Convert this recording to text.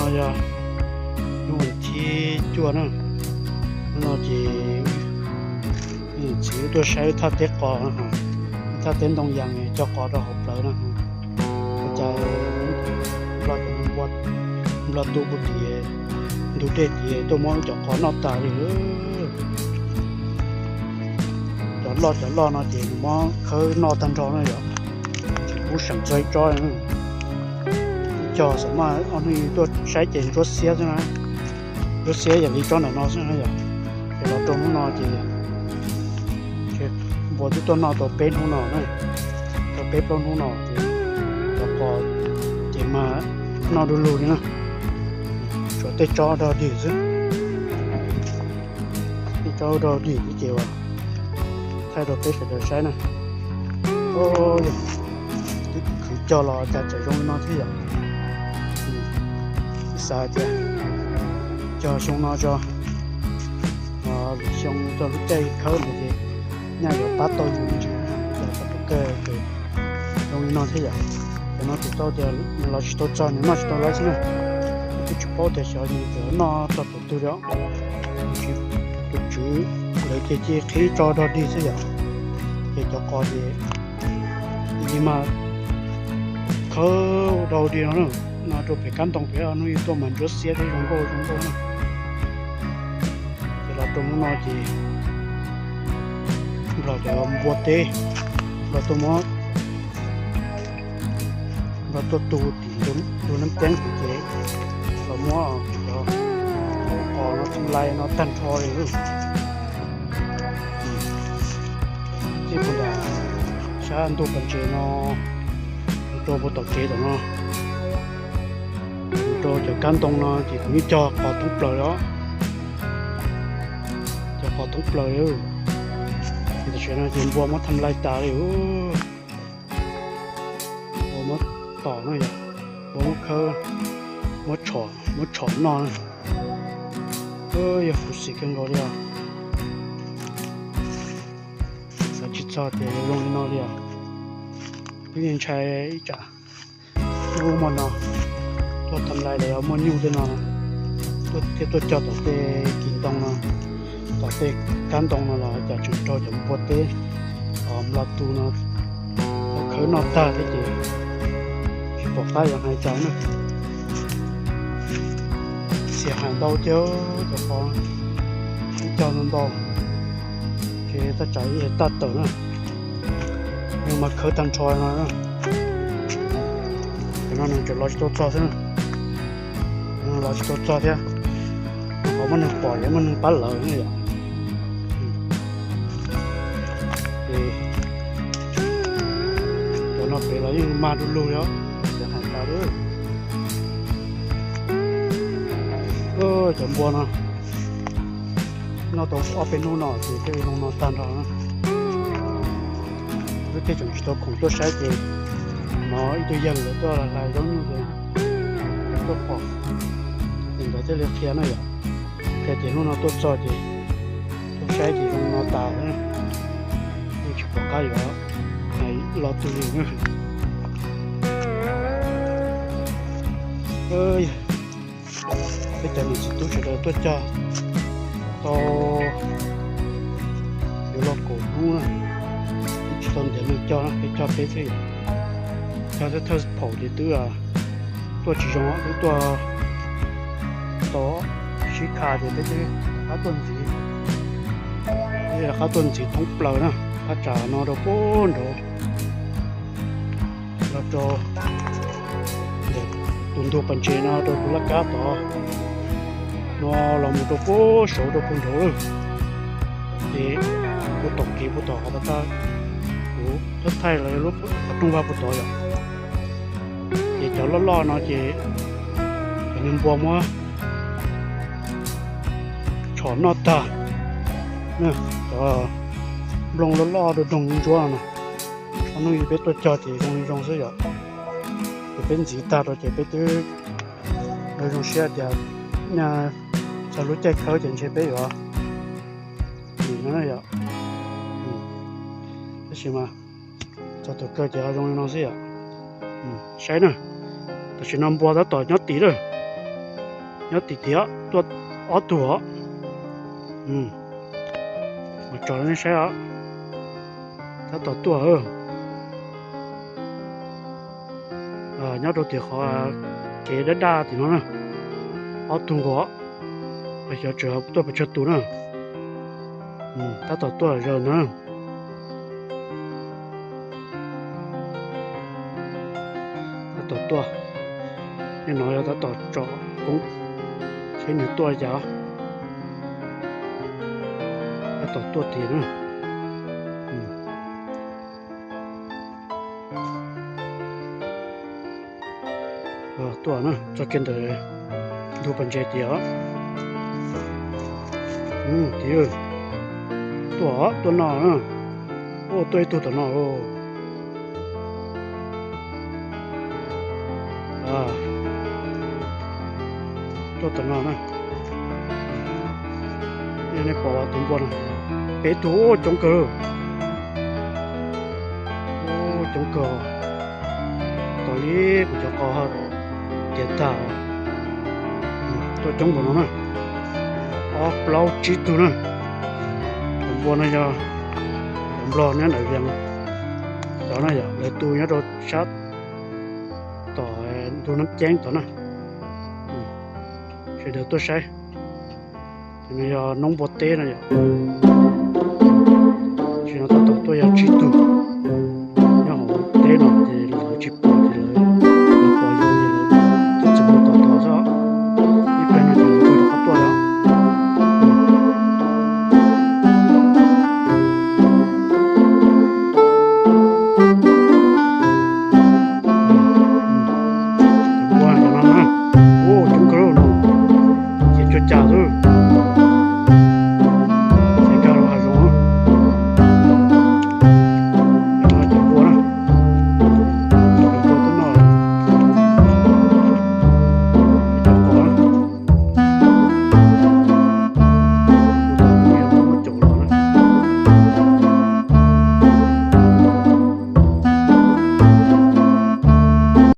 No yog hnub thib cuaj na, hnub no ces txiv wb tuaj saib thaj teb qos, thaj teb ntoo yas cog qos rau hauv plawv na. Ua cas nplog tu puag tim ntug dej tid tuaj muab cov qos noj tas li. Cov loj cov loj no ces nws muab khawb noj tag nrho na yom. Tsis pub seem txog ib tsob. Cog xam maj ob hnub tuaj saib ces ntsuab xiab xwb na, ntsuab xiab yam li tsob ntawm no xwb na yom. Ces los rau hnub no ces npua twb tuaj noj tau peb hnub no na, tau peb plaub hnub no ces cov qos ces mas noj du lug li na, tshuav tej tsob dog dig xwb. Tej tsob dog dig ces uas thaij rau peb sawv daws saib na. Twb khwv cog los cas tseem zoo li no thiab yom. Xav tias cog xyoo no tso, lwm xyoo txog lub caij khawb no ces nyaj yuav pab tau yus me ntsis, cog tau tus kawg ces zoo li no thiab yom. Cov no kuv tau tias nws los tsis tau txog nws noj tsis tau lawv xwb na. Twb tsis paub tias xyov nws yuav noj txog tus twg li. Tus tswv lawv ces cia qhib tso dog dig xwb yom. Ces cov qos ces li mas khawb dog dig no na, no rau pem kab ntoo pem hnub ib tuaj mas ntsuab xiab thiab zoo nkauj zoo nkauj na. Ces los rau hnub no ces nplog cov npua teb, nplog tuaj muab, nplog tuaj tu tim ntug neeb teeb ces los muab cov qos no txham lais no tag nrho li. Txij puag nram sab ntug pas ntses no mus rau puag tom kev tom no, mus rau cov kab ntoo no ces kuv yeej cog qos thoob plaws li os. Cog qos thoob plaws li. Tam sim no ces npua muab txham lais tas li. Npua muab tom no yog npua muab khawb, muab tshom, muab tshom noj na. Yog khuv xim kawg nkaus li os. Xav tsis txog tias yuav zoo li no li os. Twb yeej ntshai ib tsam ub muaj no tuaj txham lais los yog muaj nyuj tej no, tuaj thiaj tuaj cog tom tej kis ntoo no, tom tej kab ntoo no los cas tseem raug cov npua teb, nplog tu no khawb noj tag thiab ces tsis pom qab yuav hais cas na. Xiam hais ntau thiab cov qos, ib cog ntau ntau ces taj tsam ib yam tawm na, yeej mas khawb tag nrho no. Cov no nws tseem los tsis tau txog xwb na, los tsis tau txog thiab. Qhov muaj neeg pom ces muaj neeg pab lawv na yom. Ces cov no pem los yeej mag du lug li os, xav hais tas li. Cov npua no noj tau ob peb hnub no ces tej zoo no tag nrho na. Lub caij tseem tsis tau khoom tuaj saib ces hnov ib tug yawg lawv tuaj hlais zaub nyuj ces tuaj pom ces nkawd thiaj li qhia na yom. Qhia tias hnub no tuaj txog ces tuaj saib ces zoo no tas xwb, yeej tsis pom qab yuav hais lo twg li na. Peb cov niam txiv tub sawv daws tuaj cog tau yuav luag kaum hnub na, twb tsis tau ntiav neeg cog na, peb cog peb xwb. Cog thawj thawj phaum ces twb tuaj tsis zoo, twb tuaj tau sib kha ces peb twb rov qab tuaj ntxiv, rov qab tuaj ntxiv thoob plaws na, thaj tsam no rau puag nraud, los rau tus ntug pas ntses no rau tus laj kab tod no, los mus rau puag saud rau puag nraud lawm. Ces puag tom kev puag tom qhov tod, kuv thaij thaij los lub qhov rooj vag puag tod yom. Ces cov loj loj no ces cov niag npua muab tshom noj tag. Cov nplooj loj loj doog doog ntsuab no, ob hnub peb tuaj cog ces zoo li zoo xwb yom. Ces peb ntxiv tag rau ces peb twb zoo siab tias nyaj txog lub caij khawb ces ntshe peb yuav dim no na yom. Tab sis mas txog thaum kawg ces ho zoo li no xwb yom. Saib na, tam sim no npua tab tom nyob tid lawm. Nyob tim tim os, tuaj ob tug os. Mus tso nej saib os. Tab tom tuaj. Nyob rau tim qhov kev daj daj tim no na. Ob tug nkaus. Xyov tseem tuaj pes tsawg tus na. Tab tom tuaj zaws na. Tab tom tuaj. Nim no yog tab tom tsom koob seb nws tuaj cas. Tab tom tuaj tiag na. Tuaj na, txoj kev ntawm ntug pas ntses tiag os. Tiag, tuaj os, tuaj no na. Ua tuaj ib tug tom no. Tuaj tom no na. Nej pom tus npua no, peb tug, coob kawg. Coob kawg. Tos li kuv cov qos tiav tag. Tuaj coob npaum no na. Ob plaub tsib tug na. Tus npua no yog cov nplog nyob ntawm Vias cov na yom, lawv tu nyob rau sab tom ntug Nab Ceeb tod na. Sawv daws tuaj saib. Tus no yog noob npua teb no yom. Tsis no tab tom tuaj yog tsib tug nyob hauv teb no.